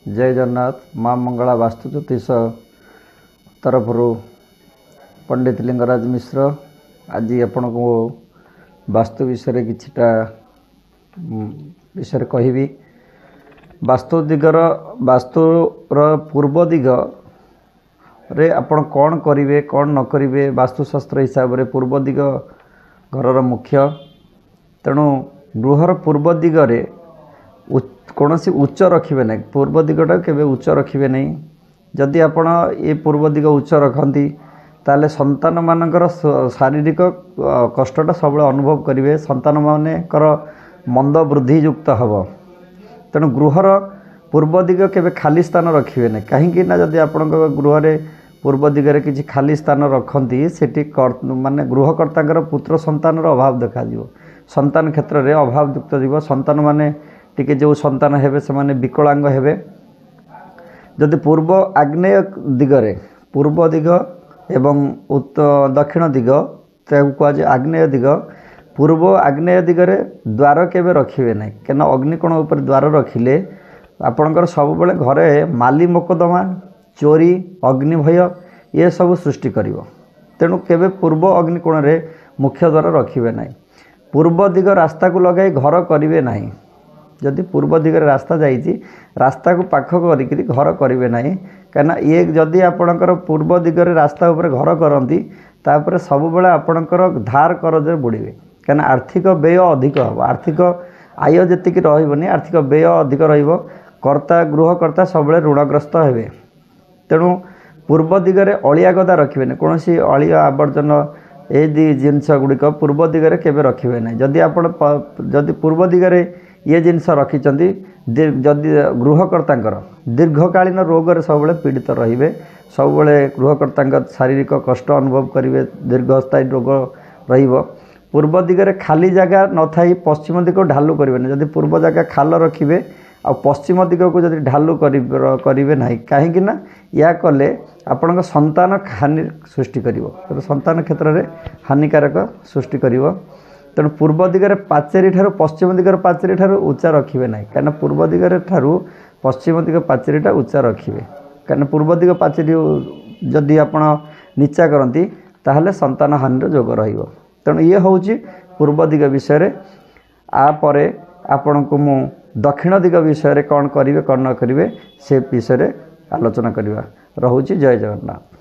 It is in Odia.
ଜୟ ଜଗନ୍ନାଥ। ମା ମଙ୍ଗଳା ବାସ୍ତୁ ଜ୍ୟୋତିଷ ତରଫରୁ ପଣ୍ଡିତ ଲିଙ୍ଗରାଜ ମିଶ୍ର ଆଜି ଆପଣଙ୍କୁ ବାସ୍ତୁ ବିଷୟରେ କିଛିଟା ବିଷୟରେ କହିବି। ବାସ୍ତୁ ଦିଗର, ବାସ୍ତୁର ପୂର୍ବ ଦିଗରେ ଆପଣ କ'ଣ କରିବେ, କ'ଣ ନ କରିବେ। ବାସ୍ତୁଶାସ୍ତ୍ର ହିସାବରେ ପୂର୍ବ ଦିଗ ଘରର ମୁଖ୍ୟ। ତେଣୁ ଗୃହର ପୂର୍ବ ଦିଗରେ କୌଣସି ଉଚ୍ଚ ରଖିବେ ନାହିଁ। ପୂର୍ବ ଦିଗଟାକୁ କେବେ ଉଚ୍ଚ ରଖିବେ ନାହିଁ। ଯଦି ଆପଣ ଏ ପୂର୍ବ ଦିଗ ଉଚ୍ଚ ରଖନ୍ତି, ତାହେଲେ ସନ୍ତାନମାନଙ୍କର ଶାରୀରିକ କଷ୍ଟଟା ସବୁବେଳେ ଅନୁଭବ କରିବେ। ସନ୍ତାନମାନଙ୍କର ମନ୍ଦ ବୃଦ୍ଧିଯୁକ୍ତ ହେବ। ତେଣୁ ଗୃହର ପୂର୍ବ ଦିଗ କେବେ ଖାଲି ସ୍ଥାନ ରଖିବେ ନାହିଁ। କାହିଁକି ନା ଯଦି ଆପଣଙ୍କ ଗୃହରେ ପୂର୍ବ ଦିଗରେ କିଛି ଖାଲି ସ୍ଥାନ ରଖନ୍ତି, ସେଠି ମାନେ ଗୃହକର୍ତ୍ତାଙ୍କର ପୁତ୍ର ସନ୍ତାନର ଅଭାବ ଦେଖାଯିବ। ସନ୍ତାନ କ୍ଷେତ୍ରରେ ଅଭାବ ଯୁକ୍ତ ଯିବ। ସନ୍ତାନମାନେ ଟିକେ, ଯେଉଁ ସନ୍ତାନ ହେବେ, ସେମାନେ ବିକଳାଙ୍ଗ ହେବେ। ଯଦି ପୂର୍ବ ଆଗ୍ନେୟ ଦିଗରେ, ପୂର୍ବ ଦିଗ ଏବଂ ଦକ୍ଷିଣ ଦିଗ, ତାକୁ କୁହାଯାଏ ଆଗ୍ନେୟ ଦିଗ। ପୂର୍ବ ଆଗ୍ନେୟ ଦିଗରେ ଦ୍ୱାର କେବେ ରଖିବେ ନାହିଁ। କାହିଁକିନା ଅଗ୍ନିକୋଣ ଉପରେ ଦ୍ୱାର ରଖିଲେ ଆପଣଙ୍କର ସବୁବେଳେ ଘରେ ମାଲି ମୋକଦ୍ଦମା, ଚୋରି, ଅଗ୍ନିଭୟ ଏସବୁ ସୃଷ୍ଟି କରିବ। ତେଣୁ କେବେ ପୂର୍ବ ଅଗ୍ନିକୋଣରେ ମୁଖ୍ୟ ଦ୍ୱାର ରଖିବେ ନାହିଁ। ପୂର୍ବ ଦିଗ ରାସ୍ତାକୁ ଲଗାଇ ଘର କରିବେ ନାହିଁ। ଯଦି ପୂର୍ବ ଦିଗରେ ରାସ୍ତା ଯାଇଛି, ରାସ୍ତାକୁ ପାଖ କରିକିରି ଘର କରିବେ ନାହିଁ। କାହିଁକିନା ଇଏ ଯଦି ଆପଣଙ୍କର ପୂର୍ବ ଦିଗରେ ରାସ୍ତା ଉପରେ ଘର କରନ୍ତି, ତାପରେ ସବୁବେଳେ ଆପଣଙ୍କର ଧାର କରଜରେ ବୁଡ଼ିବେ। କାହିଁକିନା ଆର୍ଥିକ ବ୍ୟୟ ଅଧିକ ହେବ। ଆର୍ଥିକ ଆୟ ଯେତିକି ରହିବନି, ଆର୍ଥିକ ବ୍ୟୟ ଅଧିକ ରହିବ। କର୍ତ୍ତା, ଗୃହକର୍ତ୍ତା ସବୁବେଳେ ଋଣଗ୍ରସ୍ତ ହେବେ। ତେଣୁ ପୂର୍ବ ଦିଗରେ ଅଳିଆ ଗଦା ରଖିବେନି। କୌଣସି ଅଳିଆ ଆବର୍ଜନା, ଏ ଦୁଇ ଜିନିଷ ଗୁଡ଼ିକ ପୂର୍ବ ଦିଗରେ କେବେ ରଖିବେ ନାହିଁ। ଯଦି ଆପଣ ଯଦି ପୂର୍ବ ଦିଗରେ ଇଏ ଜିନିଷ ରଖିଛନ୍ତି, ଯଦି ଗୃହକର୍ତ୍ତାଙ୍କର ଦୀର୍ଘକାଳୀନ ରୋଗରେ ସବୁବେଳେ ପୀଡ଼ିତ ରହିବେ। ସବୁବେଳେ ଗୃହକର୍ତ୍ତାଙ୍କ ଶାରୀରିକ କଷ୍ଟ ଅନୁଭବ କରିବେ, ଦୀର୍ଘସ୍ଥାୟୀ ରୋଗ ରହିବ। ପୂର୍ବ ଦିଗରେ ଖାଲି ଜାଗା ନଥାଇ ପଶ୍ଚିମ ଦିଗକୁ ଢାଲୁ କରିବେନି। ଯଦି ପୂର୍ବ ଜାଗା ଖାଲ ରଖିବେ ଆଉ ପଶ୍ଚିମ ଦିଗକୁ ଯଦି ଢାଲୁ କରିବେ ନାହିଁ। କାହିଁକି ନା ଏହା କଲେ ଆପଣଙ୍କ ସନ୍ତାନ ହାନି ସୃଷ୍ଟି କରିବ। ତେଣୁ ସନ୍ତାନ କ୍ଷେତ୍ରରେ ହାନିକାରକ ସୃଷ୍ଟି କରିବ। ତେଣୁ ପୂର୍ବ ଦିଗରେ ପାଚେରୀ ଠାରୁ, ପଶ୍ଚିମ ଦିଗର ପାଚେରୀ ଠାରୁ ଉଚ୍ଚା ରଖିବେ ନାହିଁ। କାହିଁକିନା ପୂର୍ବ ଦିଗରେ ଠାରୁ ପଶ୍ଚିମ ଦିଗ ପାଚେରୀଟା ଉଚ୍ଚା ରଖିବେ। କାହିଁକିନା ପୂର୍ବ ଦିଗ ପାଚେରୀ ଯଦି ଆପଣ ନିଚା କରନ୍ତି, ତାହେଲେ ସନ୍ତାନ ହାନିର ଯୋଗ ରହିବ। ତେଣୁ ଇଏ ହେଉଛି ପୂର୍ବ ଦିଗ ବିଷୟରେ। ଆ ପରେ ଆପଣଙ୍କୁ ମୁଁ ଦକ୍ଷିଣ ଦିଗ ବିଷୟରେ କ'ଣ କରିବେ, କ'ଣ ନ କରିବେ, ସେ ବିଷୟରେ ଆଲୋଚନା କରିବା। ରହୁଛି, ଜୟ ଜଗନ୍ନାଥ।